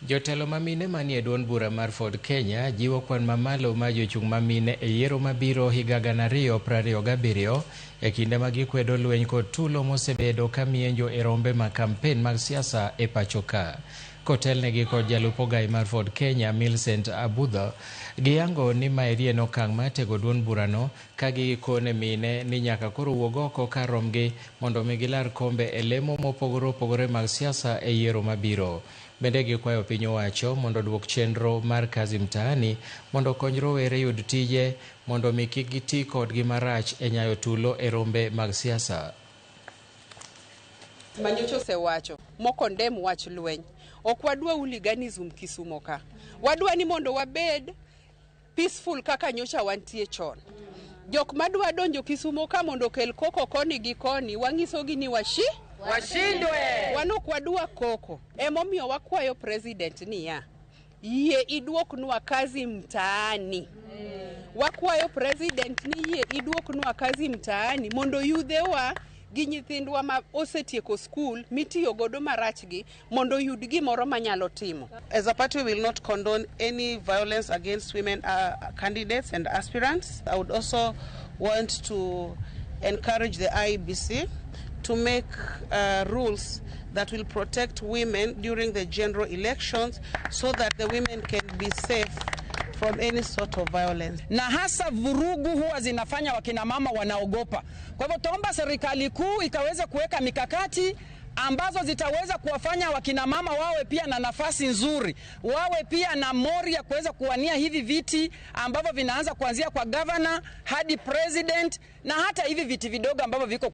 Jotelo ma mine manie duond bura mar Ford Kenya jiwo kwan mamalo mar jochung' ma mine e yiero mabiro higa 2027 e kinde ma gikwedo lweny kod tulo mosebedo ka mienjo e rombe mag kampen mag siasa e pacho ka. Kotelnegi kod jalup ogai mar Ford Kenya Millicent Abudho, giyango ni maeri en okang' mar tego duond burano ka gikone mine ni nyaka koro wuog oko kar romgi mondo mi gilar kombe e lemo mopogore opogore mag siasa e yiero mabiro. Bende gikwayo piny owacho mondo oduok chenro mar Kazi Mtaani mondo okony rowere yud tije mondo mi kik giti kodgi marach e nyayo tulo e rombe mag siasa. Manyocha osewacho mokondem wach lweny. Ok wadwa hooliganism Kisumo ka. Wadwa ni mondo wabed peaceful kaka nyocha wantie chon. Jok madwa donjo Kisumo ka mondo okel koko koni gi koni, wang'isogi ni washindwe. Wan ok wadwa koko. Emomiyo wakwayo president niya, yie iduoknwa kazi mtaani. Wakwayo president ni yie iduoknwa kazi mtaani mondo yudhewa gi nyithindwa ma osetieko skul mitiyo godo marach gi mondo oyud gimoro manyalo timo. As a party, we will not condone any violence against women candidates and aspirants. I would also want to encourage the IEBC to make rules that will protect women during the general elections so that the women can be safe from any sort of violence. Na hasa vurugu huwa zinafanya wakina mama wanaogopa. Kwa hivyo tuomba serikali kuu ikaweze kuweka mikakati ambazo zitaweza kuwafanya wakina mama wawe pia na nafasi nzuri, wawe pia na mori ya kuweza kuwania hivi viti ambavyo vinaanza kuanzia kwa governor hadi president na hata hivi viti vidogo ambavyo viko